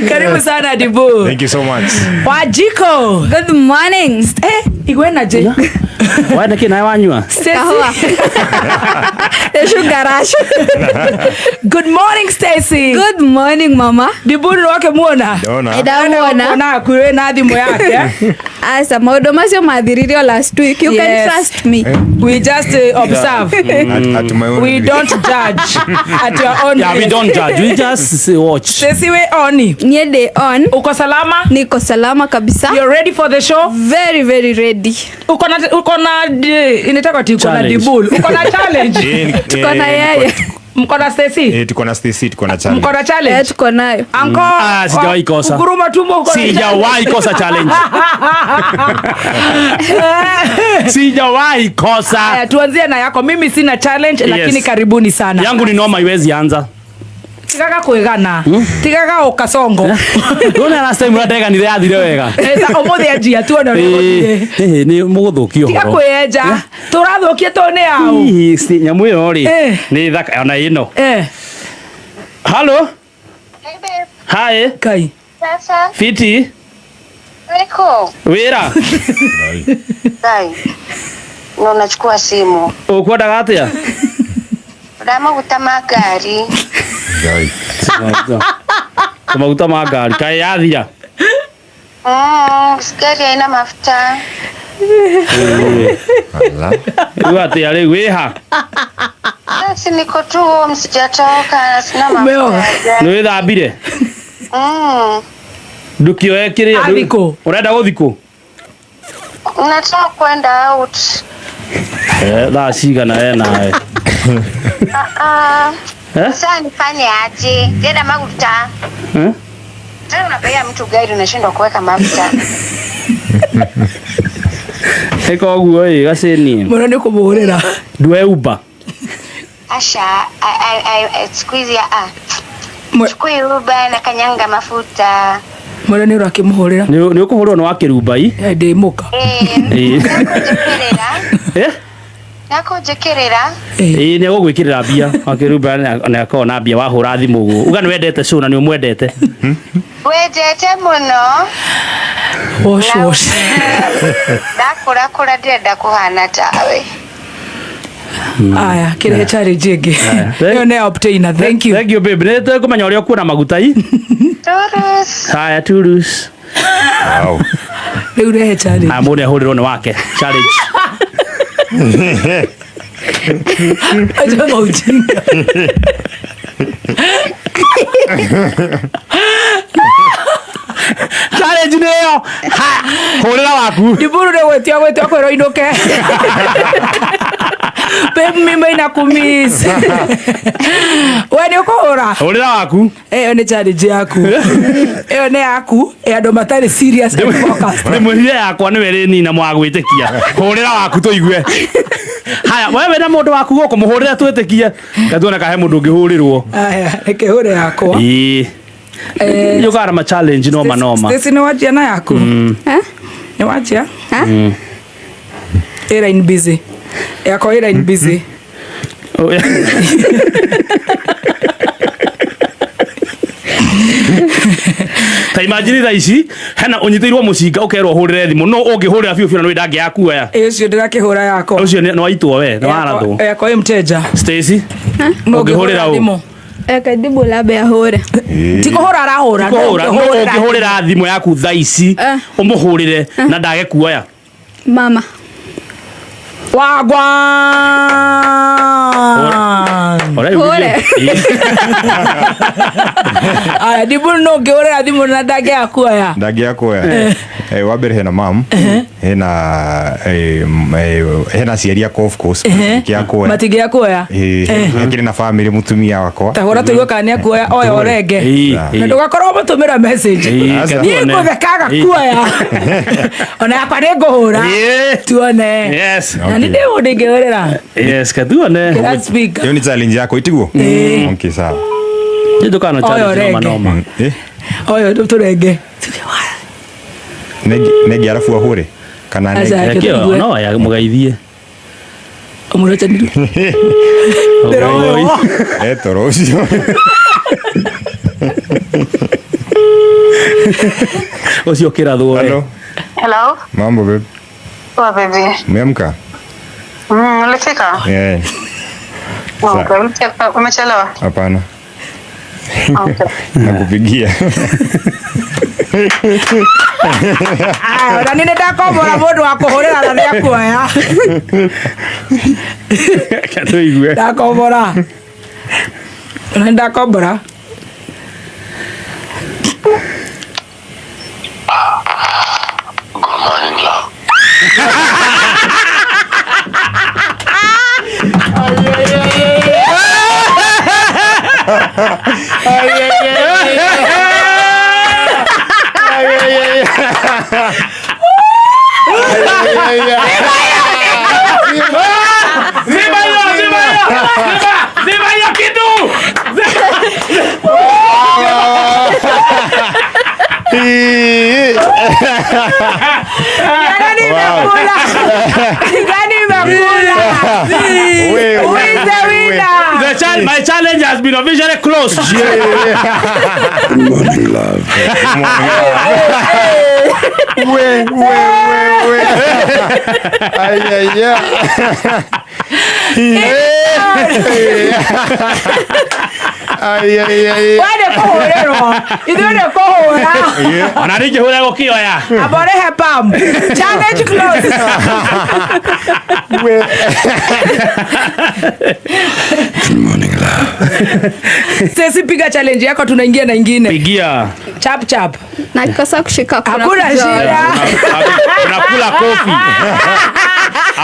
Karibu sana Dibu. Thank you so much. Wajiko. Good morning. Igwe na je. Wenda kĩ nawe wanyua? Stacy. Kahua. The sugar rush. Good morning Stacy. Good morning mama. Dibu nĩ wake muona. Ndona. Ndamuona. Ona akuwe na thimũ yake. Asa maũndũ macio mathiririo last week. You can Yes. trust me. We just observe. At my own We risk. don't judge at your own Yeah, we risk. don't judge. We just watch. Stacy we oni. Niĩ ndĩ on. Uko salama? Niko salama kabisa. You're ready for the show? Very very ready. Uko na inataka ti uko na Challenge. Dibul. Uko na challenge. Tuko na yeye. Mko na Stacy? Tuko na Stacy, tuko na challenge. Mko na challenge? Eh, tuko nayo. Anko, Ah, sijawahi kosa. Kuguruma tumbo uko na challenge. Sijawahi kosa challenge. Sijawahi kosa. Haya, tuanzie na yako. Mimi sina challenge, Yes. lakini karibuni sana. Yangu ni noma iwezi anza. Tigaga kwigana. Tigaga ukasongo. Ndona last time ũrateganire yathire wega. Esa umuthi anjia tuone ũrĩa gũthiĩ. Nĩ mũgũthũkio Tiga ũhoro. kwĩenja. Tũrathũkia tũ nĩ au. Hihi, nyamũ ĩyo rĩ Eh. nĩ thaka ona ĩno. Eh, Hello. Hey babe, Hi. Kai. sasa Fiti. weko Wĩra. dai na unachukua simu Ũkwendaga atĩa? ra maguta ma ngari. Ngai. Maguta ma ngari kaĩ yathira. Gari haina mafuta. Ala. Rĩu atĩa rĩu wĩha? Basi niko tu home, sijatoka, sina Umeoga? mafuta ya Nĩ gari. wĩthambire? Ndũkĩoe kĩrĩa. Athikũ. Ũrenda gũthikũ? Nataka kwenda out. Thaa cigana we nawe? Ah, ah. Eh? Sasa nifanye aje? Tena maguta. Eh? Tena unapea mtu gari unashindwa kuweka mafuta. Ĩka ũguo ĩ gacĩni. Mũno nĩ kũmũhũrĩra. Ndue Uber. Asha, siku hizi ah. Chukui Uber na kanyanga mafuta. Mũno nĩ ũrakĩmũhũrĩra. Nĩ ũkũhũrwo nĩ wa kĩrumbai. Eh, ndĩ mũka. Eh, Eh. nakũnjĩkĩrĩra. Eh? Nakũnjĩkĩrĩra. Eh. Ĩĩ nĩ egũgwĩkĩrĩra mbia. Wa kĩrumbai nĩ akoragwo na mbia wahũra thimũ ũguo. Uga nĩ wendete show na nĩ ũmwendete. Wendete mũno. Wash wash. Ndakũrakũra ndĩrenda kũhana tawe. Aya, kĩrehe challenge ĩngĩ. Ĩyo nĩ ya obtainer. Thank you. Thank you babe. Nĩ tũkũmenya ũrĩa ũkuona maguta i. Turus. Haya turus. Wow. Rĩu rehe challenge. Haya mũndũ ahũrĩrwo nĩ wake. Challenge. Acha maujinga. Challenge nĩ ĩyo. Ha, hũrĩra waku. Diburu nĩ gwĩtia gwĩtia kwĩrwo inũke. Babe, mimba inakumiss. We nĩ ũkũhũra? Hũrĩra waku. Ĩyo nĩ challenge yaku. Ĩyo nĩ yaku ya andũ matarĩ serious and focused. Ndĩmwĩrire yakwa nĩwe rĩnina mwagwĩtĩkia. Hũrĩra waku tũigue. Haya, wewe wĩna mũndũ waku gũkũ mũhũrĩre twĩtĩkie. Gatuone kahe mũndũ ũngĩhũrĩrwo. Aya, reke hũre yakwa. Ĩĩ. Yũkaga na ma challenge noma noma. Stacy nĩ wanjia na yaku? Eh? Nĩ wanjia? Ha? Ĩ line busy. Yakwa ĩ line busy. Oh, yeah. Ta imagine thaa ici hena ũnyitĩirwo mũcinga ũkerwo ũhũrĩre thimũ no ũngĩhũrĩra biũ biũ na nĩ ndangĩakuoya. Ĩ ũcio ndĩrakĩhũra yakwa. Ũcio nĩ waitwo we, nĩ warathwo. Yakwa ĩ mteja. Stacy, No ũngĩhũrĩra ũ? thimũ. Eka ndimbo lambe ahũre. Ti kũhũra arahũra. no Kũhũra, no ũngĩhũrĩra ũngĩhũrĩra thimũ yaku thaa ici Eh. ũmũhũrĩre na ndage kuoya. Mama. Wagwan. Hũre. Aya, Diburu no ũngĩhũrĩra thimũ na ndangĩakuoya. Ndangĩakuoya. Wa mbere hena mam, hena hena aciari akwa of course matingĩakuoya. Matingĩakuoya. Hakĩrĩ na family mũtumia wakwa. Ta hũra tũigue kana nĩakuoya oya ũrenge. Na ndũgakorwo ũmũtũmĩra message. Aca. Niĩ ngũthekaga kuoya. Ona yakwa nĩ ngũhũra. Tuone. Yes. Na nĩ ndĩ mũndũ ingĩhũrĩra. Yes, katuone. Kĩra speaker. Hiyo ni challenge yako itiguo? Okay, sawa. Nĩ ndũkana Oya challenge noma ũrenge. noma. Oya tũrenge. Negi arafu ahure kana Aca. negi. Reke Kĩo, tũigue. no ya mũgeithie. Ũmũrecanire. Ndĩroywo. Toro ũcio. Ũcio kĩrathwo we. Hello. Hello. Mambo babe. Poa baby. Umeamka? Ulifika? Yeah. Okay, umechelewa. Hapana. Okay. Nakupigia. Aya, ona nĩ ndakombora mũndũ wa kũhũrĩra na nĩekuoya. Reke tũigue. Ndakombora. Ona nĩ ndakombora. Good morning, love. Zima hiyo, zima hiyo. Zima, zima hiyo kitu. Gani imekula? Gani imekula? We, Who is the winner? My challenge has been officially closed. Good morning, love. We, we, we, we. Ay, ay, ay. Ay, ay, ay. We nĩ kũhũrĩrwo. Ithuĩ nĩ kũhũra. Ona ningĩhũra gũkĩoya. Amba ũrĩhe pam. Challenge closed. We. Good morning, love. Sisi piga challenge yako tunaingia na ingine. Pigia. Chap chap. Na kikosa kushika kuna Hakuna kujora. shida. Unakula kofi.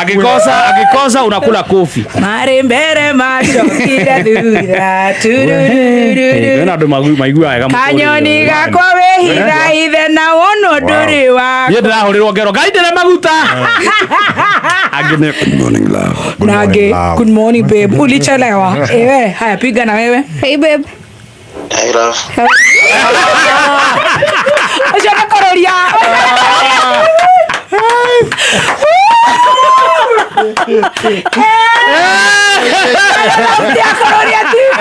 Akikosa unakula kofi. Mari mbere macokire thutha tururururu. Kwĩna andũ maiguaga wega mũtũrĩre. Kanyoni gakwa wĩhithahithe na wonwo ndũrĩ wakwa. Niĩ ndĩrahũrĩrwo ngero ngai ndĩre maguta. Angĩ nĩ Good morning, love. Good morning, Nage, love. good morning babe. Ulichelewa. Ewe, haya piga na wewe. Hey babe. Hey, love. Ũcio nĩ kũrũria. Kũrũria TV.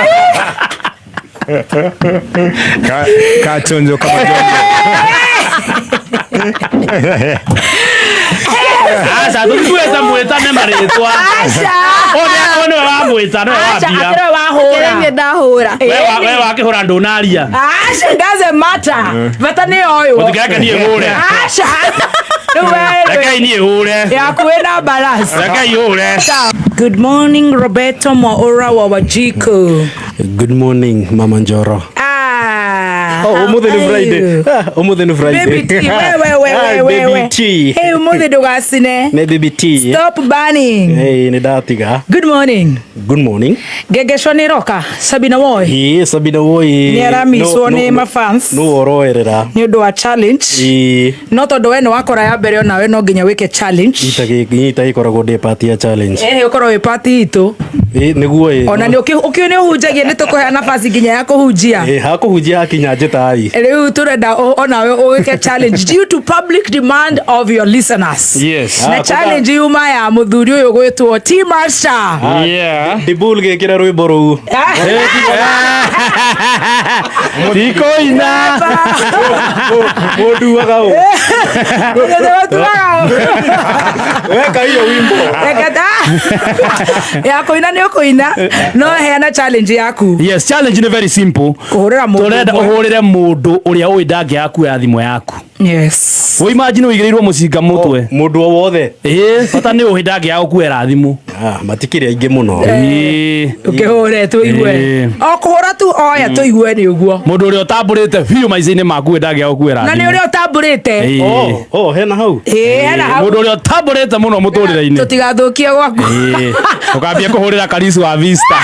Kachonjo kama jonjo. Aca tũtiguĩte mwĩtane marĩtwa. Aca. Ũyũ nĩwe wamwĩta nĩwe Aca, wambia. atĩrĩ wahũra. Kĩrĩa ndahũra. We wakĩhũra ndũnaria. Aca, it doesn't matter. Bata nĩ oywo. Mũtikĩreke niĩ hũre. Aca. Rĩu we Rekei niĩ hũre. yaku ĩna balance. Rekei hũre. Good morning, Roberto Mwaura wa Wajiko. Good morning, Mama Njoro. Ah, Oh, how umuthi are ni Friday. you? Ah, umuthi ni Friday. Baby T, wewe wewe Hi, wewe. Baby T. Hey, umuthi ndugacine. Ne baby T. Stop burning. Hey, ni ndatiga. Good morning. Good morning. Ngengecwo nĩ roka Sabina Woi Ĩĩ, Sabina Woi. Nĩ aramicwo nĩ mafans. No oroerera. nĩ ũndũ wa challenge. Ĩĩ. No tondũ we nĩ wakora ya mbere onawe no nginya wĩke challenge. Nyita gĩkoragwo ndĩ part ya challenge. Ĩhĩ ũkorwo wĩ part itũ. Ĩĩ, nĩguo ĩĩ. Ona nĩ ũkĩũĩ nĩ ũhunjagia nĩ tũkũhea nafasi nginya ya kũhunjia. Ĩĩ, hakũhunjia hakinya njĩtai. Rĩu tũrenda onawe ũgĩke challenge due to public demand of your listeners. Yes. Na Ah, challenge yuma ya mũthuri ũyũ gwĩtwo T Master. Yeah. Dibul gĩkĩra rwĩmbo rũu. Tikoina. Mũnduaga ũ. Weka hiyo wimbo. Ya kũina nĩ ũkũina no heana challenge yaku. Yes, challenge ni very simple. Kũhũrĩra mũndũ Tũrenda ũmwe. ũhũrĩre mũndũ ũrĩa ũĩ ndangĩaga kuoya thimũ yaku. Yes. Wĩ imagine ũigĩrĩirwo mũcinga mũtwe. Mũndũ o wothe. Ĩĩ, bata nĩ ũĩ ndangĩaga gũkuoera thimũ. Ah, matikĩrĩ aingĩ mũno. Ĩĩ. Ũkĩhũre tũigue. Ĩĩ. O kũhũra tu oya tũigue nĩ ũguo. Mũndũ ũrĩa ũtambũrĩte biũ maica-inĩ maku ĩ ndangĩaga gũkuoera Na nĩ thimũ. ũrĩa ũtambũrĩte. Ĩĩ. Oh, oh, hena hau. Ĩĩ, hena hau. Mũndũ ũrĩa ũtambũrĩte mũno mũtũrĩre-inĩ. Tũtigathũkie gwaku. Ĩĩ. Ũkambia kũhũrĩra Karisu wa Vista.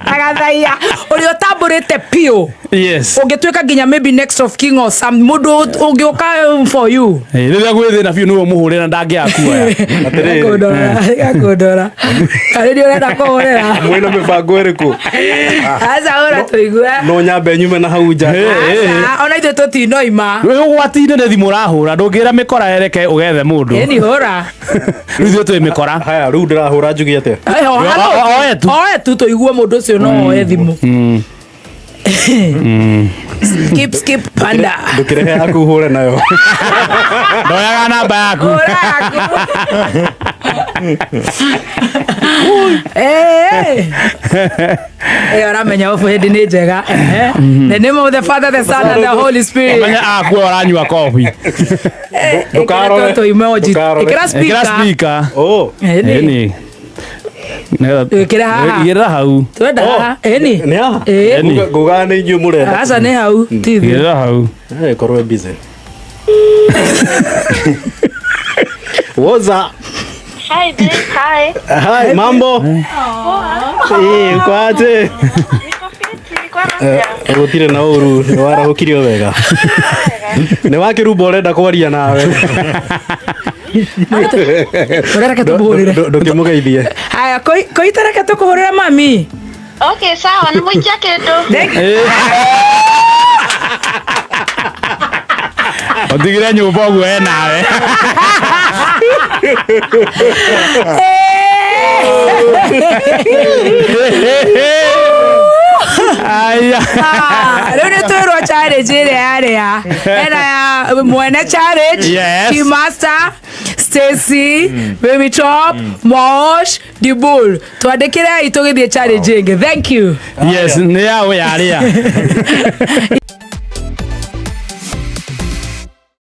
Agathaia ũrĩa ũtambũrĩte biũ. Yes. Ũngĩtuĩka nginya maybe next of king or some mũndũ ũngĩũka for you. Ĩĩ, rĩrĩa gwĩ thĩna biũ nĩwe ũmũhũrĩra ndangĩaga kuoya. Atĩrĩrĩ. Gakũndora. Karĩ nĩ ũrenda kũhũrĩra. Mwĩna mĩbango ĩrĩkũ? Aca hũra tũigue. No nyambe nyume na hau nja. Aca, ona ithuĩ tũtinoima. Wĩ ũgwati-inĩ nĩ thimũ ũrahũra ndũngĩra mĩkora ereke ũgethe mũndũ. Ĩni hũra. Rĩu ithuĩ twĩ mĩkora. Haya, rĩu ndĩrahũra njuge atĩa? Oe tu. Oe tu tũigue mũndũ ũcio no oe thimũ. Skip, skip, panda. Ndũkĩrehe yaku hũre nayo. Ndoyaga namba yaku. Hũra yaku. Eh. Eh, ũramenya ũbũ hĩndĩ nĩ njega. Ehe. The name of the Father, the Son and the Holy Spirit. Menya akua ũranyua kobi. Ndũkarore. Ĩkĩra tũtũ emoji. Ndũkarore. Ĩkĩra Ĩkĩra speaker. speaker. Oh. Ĩni. Ĩni. Ĩkĩra haha. Igĩrĩra hau. Twenda haha. Ĩni. Nĩ haha? Ĩĩ. Ĩni. Ngugaga nĩ inyuĩ mũrenda. Aca nĩ hau. Ti thĩ. Igĩrĩra hau. Eh, korwo busy. Woza. Hi, babe. Hi. Hi, mambo. Eh, uko aje? Niko fiti, kwa nafya. Gũtirĩ na ũru, nĩ warahũkirio wega. Nĩ wakĩrumba ũrenda kwaria nawe. Ũrereke tũmũhũrĩre. Ndũkĩmũgeithie. Haya, koita reke tũkũhũrĩre mami. Okay, sawa, nĩmũikia kĩndũ. Ũtigire nyũmba ũguo we nawe. Aya. Ah, rĩu nĩ twĩrwo challenge ĩrĩa yarĩa hena ya mwene challenge. Yes. Keymaster, Stacy, Baby Top, Mosh, Dibul, twandĩkĩrei tũgĩthiĩ challenge ĩngĩ. Thank you. Yes, nĩ yaũ yarĩa.